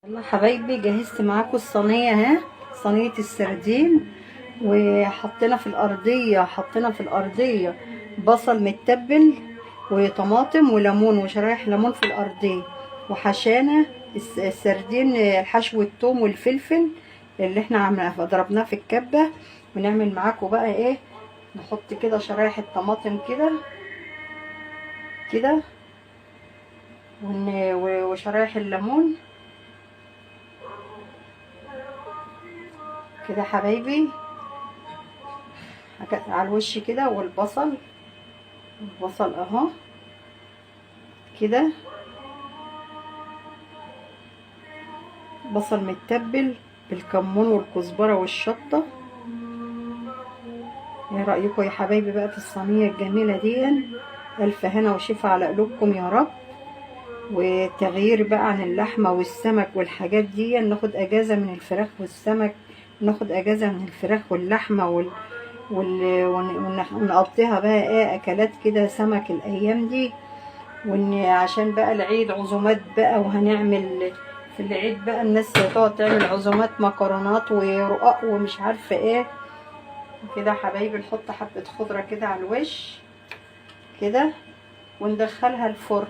يلا حبايبي، جهزت معاكم الصينية اهي، صينية السردين. وحطينا في الارضية، حطينا في الارضية بصل متبل وطماطم وليمون وشرايح ليمون في الارضية. وحشانا السردين الحشو الثوم والفلفل اللي احنا عملناه ضربناه في الكبه. ونعمل معاكم بقى ايه، نحط كده شرايح الطماطم كده كده وشرايح الليمون كده حبايبي على الوش كده. والبصل، البصل اهو كده، بصل متبل بالكمون والكزبره والشطه. ايه رايكم يا حبايبي بقى في الصينية الجميلة دي؟ الف هنا وشفا على قلوبكم يا رب. وتغيير بقى عن اللحمة والسمك والحاجات دي، ناخد اجازه من الفراخ والسمك، ناخد اجازه من الفراخ واللحمة ونقضيها بقى ايه اكلات كده سمك الايام دي. وان عشان بقى العيد عزومات بقى، وهنعمل في العيد بقى الناس تقعد تعمل عزومات مكرونات ورقاق ومش عارفه ايه كده. حبايبي نحط حبه خضرة كده على الوش كده وندخلها الفرن.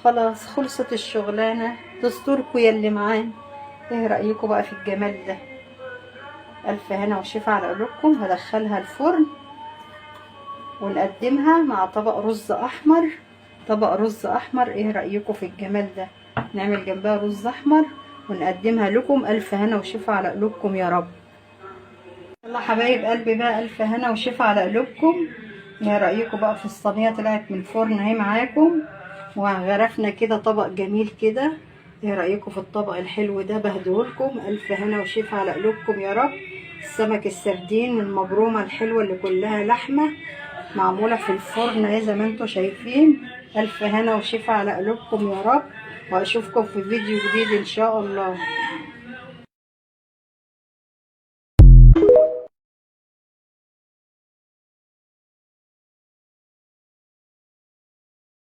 خلاص خلصت الشغلانة، دستوركم يا اللي معانا. ايه رايكم بقى في الجمال ده؟ الف هنا وشفا على قلوبكم. هدخلها الفرن ونقدمها مع طبق رز احمر. طبق رز احمر، ايه رايكم في الجمال ده؟ نعمل جنبها رز احمر ونقدمها لكم. الف هنا وشفا على قلوبكم يا رب. يلا حبايب قلبي بقى، الف هنا وشفا على قلوبكم. ايه رايكم بقى في الصينية؟ طلعت من الفرن اهي معاكم، وغرفنا كده طبق جميل كده. ايه رايكم في الطبق الحلو ده؟ بهدهولكم. الف هنا وشفا على قلوبكم يا رب. السمك السردين المبرومه الحلوة اللي كلها لحمه معمولة في الفرن اهي زي ما انتم شايفين. الف هنا وشفا على قلوبكم يا رب، واشوفكم في فيديو جديد ان شاء الله.